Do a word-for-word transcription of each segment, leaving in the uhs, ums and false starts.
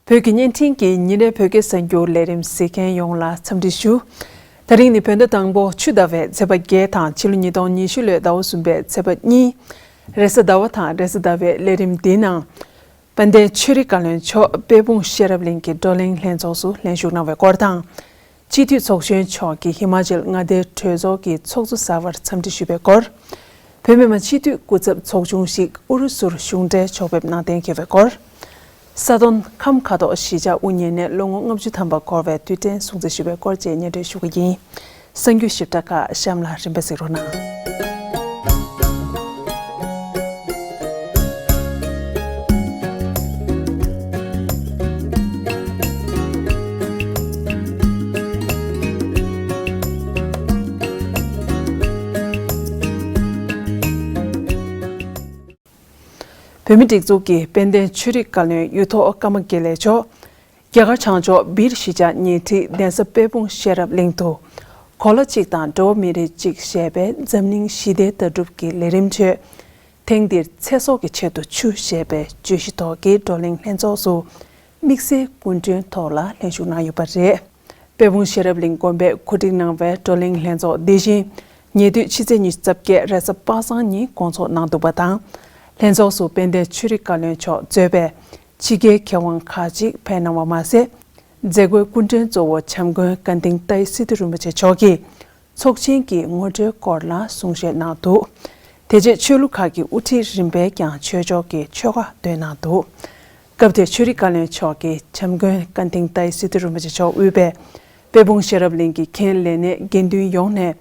བོད་ཀྱི་བརྙན་འཕྲིན་གྱི་ཉིན་རེའི་བོད་སྐད་གསར་འགྱུར་ལས་རིམ་གཟིགས་མཁན་ཡོངས་ལ་འཚམས་འདྲི་ཞུ། དེ་རིང་ནི་བོད་ཟླ་དང་པོ་ཆུ་ཟླ་བའི་ཚེས་པ་བརྒྱད་དང་ཕྱི་ལོ་ཉིས་སྟོང་ཉི་ཤུ་ལོའི་ཟླ་བ་གསུམ་པའི་ཚེས་པ་གཉིས། རེས་གཟའ་ཟླ་བ་དང་རེས་གཟའ་ཟླ་བའི་ལས་རིམ་འདིའི་ནང་། དཔལ་ལྡན་ཆོས་རིག་བཀའ་བློན་མཆོག་དཔལ་སྤུངས་ཤེས་རབ་གླིང་གི་བགྲོ་གླེང་ལྷན་ཚོགས་སུ་ལྷན་ཞུགས་གནང་བའི་སྐོར་དང་། སྤྱི་འཐུས་ཚོགས་གཞོན་མཆོག་གིས་ཧི་མ་ཅལ་མངའ་སྡེའི་གྲོས་ཚོགས་ཀྱི་ཚོགས་གཙོ་གསར་པར་འཚམས་འདྲི་ཞུས་པའི་སྐོར། བོད་མི་མང་སྤྱི་འཐུས་སྐུ་ཚབ་ཚོགས་ཆུང་ཞིག་ཨུ་རུ་སུར་གཞུང་འབྲེལ་ཕྱོགས་ཕེབས་གནང་གཏན་འཁེལ་བའི་སྐོར། ས་དོན་ཁམས་ཁ་ཐོག་གཞིས་ཆགས་དབུ་བརྙེས་ནས་ལོ་ངོ་ལྔ་བཅུ་ཐམ་པ་འཁོར་བའི་དུས་དྲན་སྲུང་བརྩི་ཞུ་བའི་སྐོར་བཅས་སྙན་སྒྲོན་ཞུ་གི་ཡིན། གསར་འགྱུར་ཞིབ་ཕྲ་ཁག་གཤམ་ལ་རིམ་པས་གཟིགས་རོགས་གནང་། བོད་མིའི་སྒྲིག་འཛུགས་ཀྱི་དཔལ་ལྡན་ཆོས་རིག་བཀའ་བློན་གཡུ་ཐོག་ཀརྨ་དགེ་ལེགས་མཆོག་རྒྱ་གར་བྱང་ཕྱོགས་སྦིར་གཞིས་ཆགས་ཉེ་འཁྲིས་གདན་ས་དཔལ་སྤུངས་ཤེས་རབ་གླིང་དུ། གོ་ལ་གཅིག་དང་འགྲོ་བ་མི་རིགས་གཅིག་ཞེས་པའི་འཛམ་གླིང་ཞི་བདེའི་ལྟ་གྲུབ་ཀྱི་ལས་རིམ་ཁྲོད། ཐེངས་འདིར་ཚེ་སྲོག་གི་ཆེད་དུ་ཆུ་ཞེས་པའི་བརྗོད་གཞི་ཐོག་གི་བགྲོ་གླེང་ལྷན་ཚོགས་སུ། དམིགས་བསལ་སྐུ་མགྲོན་ཐོག་ལ་ལྷན་ཞུགས་གནང་ཡོད་པ་རེད། དཔལ་སྤུངས་ཤེས་རབ་གླིང་དགོན་པས་གོ་སྒྲིག་གནང་བའི་བགྲོ་གླེང་ལྷན་ཚོགས་འདི་བཞིན་ཉེ་དུས་ཕྱི་ཚེས་ཉི་ཤུ་རྩ་བརྒྱད་རེས་གཟའ་པ་སངས་ཉིན་སྐོང་ཚོགས་གནང་འདུག་པ་དང་། ལྷན་ཚོགས་སུ་དཔལ་ལྡན་ཆོས་རིག་བཀའ་བློན་མཆོག་གཙོས་པའི་ཕྱི་རྒྱལ་མཁས་དབང་ཁག་ཅིག་ཕེབས་གནང་བ་མ་ཟད། མཛད་སྒོའི་སྐུ་མགྲོན་གཙོ་བོ་བྱམས་མགོན་ཀ་འདིང་ཏཱའི་སི་ཏུ་རིན་པོ་ཆེ་མཆོག་གིས་ཚོགས་ཆེན་གྱི་ངོ་སྤྲོད་སྐོར་ལ་གསུང་བཤད་གནང་འདུག་དེ་རྗེས་ཆོས་ལུགས་ཁག་གི་དབུ་ཁྲིད་རིམ་པས་ཀྱང་ཆོས་ཕྱོགས་ཀྱི་ཆོས་བཀའ་བཏོན་གནང་འདུག་སྐབས་དེར་ཆོས་རིག་བཀའ་བློན་མཆོག་གིས་བྱམས་མགོན་ཀ་འདིང་ཏཱའི་སི་ཏུ་རིན་པོ་ཆེ་མཆོག་དབུས་པའི་དཔལ་སྤུངས་ཤེས་རབ་གླིང་གི་མཁན་ལས་སྣེ་དགེ་འདུན་ཡོངས་ནས་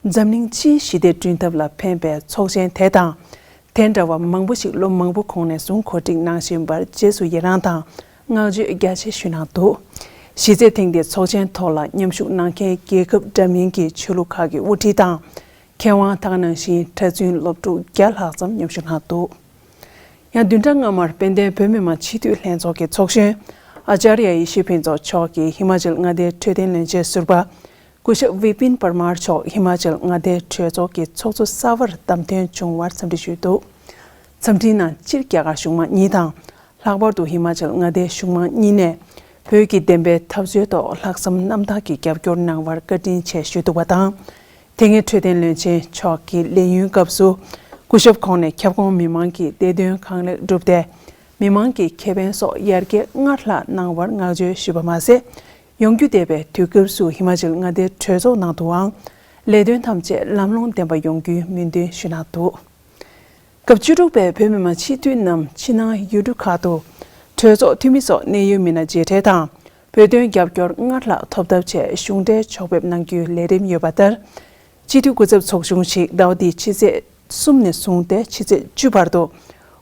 འཛམ་གླིང་སྤྱིའི་ཞི་བདེ་བསྐྲུན་ཐབས་ལ་ཕན་པའི་ཚོགས་ཆེན་དེ་དང་། དེ་འདྲ་བ་མང་པོ་ཞིག་ལོ་མང་པོ་གོང་ནས་བཟུང་གོ་སྒྲིག་གནང་བཞིན་པར་རྗེས་སུ་ཡི་རངས་དང་བསྔགས་བརྗོད་རྒྱ་ཆེ་ཞུས་གནང་འདུག་གཞི་རྩའི་ཐེངས་འདིའི་ཚོགས་ཆེན་ཐོག་ལ་མཉམ་ཞུགས་གནང་མཁན་རྒྱལ་ཁབ་འདྲ་མིན་གྱི་ཆོས་ལུགས་ཁག་གི་དབུ་ཁྲིད་དང་། མཁས་དབང་དེ་ག་ནང་བཞིན་གྲྭ་བཙུན་སློབ་ཕྲུག་བརྒྱ་ལྷག་ཙམ་མཉམ་ཞུགས་གནང་འདུག་ཡང་བདུན་ཕྲག་སྔ་མར་དཔལ་ལྡན་བོད་མི་མང་སྤྱི་འཐུས་ལྷན་ཚོགས་ཀྱི་ཚོགས་གཞོན་ཨ་ཅཱརྱ་ཡེ་ཤེས་ཕུན་ཚོགས་མཆོག་གིས་ཧི་མ་ཅལ་མངའ་སྡེའི་འཕྲོད་བསྟེན་བློན་ཆེན་ཟུར་པ་སྐུ་ཞབས་བི་པིན་པར་མར་མཆོག་ཧི་མ་ཅལ་མངའ་སྡེའི་གྲོས་ཚོགས་ཀྱི་ཚོགས་གཙོ་གསར་པར་བདམས་ཐོན་བྱུང་བར་འཚམས་འདྲི་ཞུས་འདུག་འཚམས་འདྲིའི་ནང་སྤྱིར་རྒྱ་གར་གཞུང་མང་གཉིས་དང་། ལྷག་པར་དུ་ཧི་མ་ཅལ་མངའ་སྡེའི་གཞུང་མང་གཉིས་ནས་བོད་ཀྱི་བདེན་པའི་འཐབ་རྩོད་ཐོག་ལྷག་བསམ་རྣམ་དག་གིས་རྒྱབ་སྐྱོར་གནང་བར་བཀའ་དྲིན་ཆེ་ཞུས་འདུག་པ་དང་། དེ་སྔའི་འཕྲོད་བསྟེན་བློན་ཆེན་མཆོག་གི་ལས་ཡུན་སྐབས་སུ་སྐུ་ཞབས་ཁོང་ནས་ཁྱབ་ཁོངས་མི་མང་གི་བདེ་དོན་གང་ལེགས་བསྒྲུབས་ཏེ། མི་མང་གི་ཁེ་ཕན་སོགས་ཡར་རྒྱས་སྔར་ལྷག་གནང་བར་བསྔགས་བརྗོད་ཞུས་པ་མ་ཟད། ཡོང་རྒྱུ་འདས་པའི་དུས་སྐབས་སུ་ཧི་མ་ཅལ་མངའ་སྡེའི་གྲོས་ཚོགས་ནང་དུའང་ལས་དོན་ཐམས་ཅད་ལམ་ལྷོང་ལྡན་པ་ཡོང་རྒྱུའི་སྨོན་འདུན་ཞུས་གནང་འདུག་སྐབས་བཅུ་དྲུག་པའི་བོད་མི་མང་སྤྱི་འཐུས་རྣམས་ཕྱི་ནང་ཡུལ་གྲུ་ཁག་ཏུ་གྲོས་ཚོགས་འཐུས་མི་སོགས་གནད་ཡོད་མི་སྣ་མཇལ་འཕྲད་དང་། བོད་དོན་རྒྱབ་སྐྱོར་སྔར་ལྷག་ཐོབ་ཐབས་ཆེད་གཞུང་འབྲེལ་ཕྱོགས་ཕེབས་གནང་རྒྱུའི་ལས་རིམ་ཡོད་པ་ལྟར། སྤྱི་འཐུས་སྐུ་ཚབ་ཚོགས་ཆུང་ཞིག་ཟླ་བ་འདིའི་ཕྱི་ཚེས་གསུམ་ནས་བཟུང་སྟེ་ཕྱི་ཚེས་བཅུ་བར་དུ་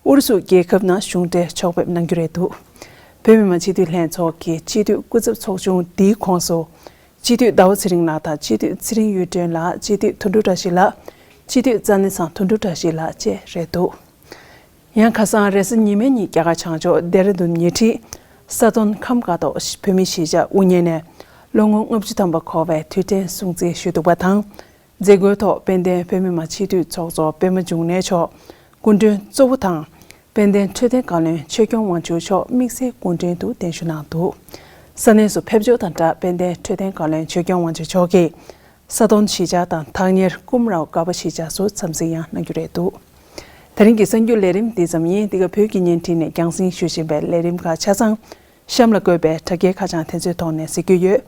ཨུ་རུ་སུ་རྒྱལ་ཁབ་ནང་གཞུང་འབྲེལ་ཕྱོགས་ཕེབས་གནང་རྒྱུ་རེད་འདུག་བོད་མི་མང་སྤྱི་འཐུས་ལྷན་ཚོགས་ཀྱི་སྤྱི་འཐུས་སྐུ་ཚབ་ཚོགས་ཆུང་འདིའི་ཁོངས་སུ། སྤྱི་འཐུས་ཟླ་བ་ཚེ་རིང་ལགས་དང་སྤྱི་འཐུས་ཚེ་རིང་གཡུ་སྒྲོན་ལགས། སྤྱི་འཐུས་དོན་གྲུབ་བཀྲ་ཤིས་ལགས། སྤྱི་འཐུས་རྩ་གནས་ཚང་དོན་གྲུབ་བཀྲ་ཤིས་ལགས་བཅས་རེད་འདུག་ཡང་ཁ་སང་རེས་གཟའ་ཉི་མའི་ཉིན་རྒྱ་གར་བྱང་ཕྱོགས་ལྡེ་ར་ལྡུན་ཉེ་འཁྲིས་ས་དོན་ཁམས་ཀ་ཏོ་བོད་མིའི་གཞིས་ཆགས་དབུ་བརྙེས་ནས་ལོ་ངོ་ལྔ་བཅུ་ཐམ་པ་འཁོར་བའི་དུས་དྲན་སྲུང་བརྩི་ཞུས་འདུག་པ་དང་། མཛད་སྒོའི་ཐོག་དཔལ་ལྡན་བོད་མི་མང་སྤྱི་འཐུས་ཚོགས་གཙོ་པད་མ་འབྱུང་གནས་མཆོག་སྐུ་མགྲོན་གཙོ་བོ་དང་། དཔལ་ལྡན་འཕྲོད་བསྟེན་བཀའ་བློན་ཆོས་སྐྱོང་དབང་ཕྱུག་མཆོག་དམིགས་བསལ་སྐུ་མགྲོན་དུ་གདན་ཞུ་གནང་འདུག་ས་གནས་སུ་ཕེབས་འབྱོར་དང་སྦྲགས་དཔལ་ལྡན་འཕྲོད་བསྟེན་བཀའ་བློན་ཆོས་སྐྱོང་དབང་ཕྱུག་མཆོག་གིས། ས་དོན་གཞིས་ཆགས་དང་ཐག་ཉེར་ཀུམ་རའོ་དགའ་པ་གཞིས་ཆགས་སུ་འཚམས་གཟིགས་ཡང་གནང་རྒྱུ་རེད་འདུག་དེ་རིང་གི་གསར་འགྱུར་ལས་རིམ་འདི་ཙམ་ཡིན། འདི་ག་བོད་ཀྱི་བརྙན་འཕྲིན་ནས་རྒྱང་སྲིང་ཞུ་བཞིན་པའི་ལས་རིམ་ཁག་ཆ་ཚང་གཤམ་ལ་འགོད་པའི་དྲ་རྒྱའི་ཁ་བྱང་དེ་ཚོའི་ཐོག་ནས་གཟིགས་རྒྱུ་ཡོད།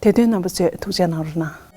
དེ་དོན་རྣམ་པ་ཚོས་ཐུགས་རྗེ་གནང་རོགས་གནང་།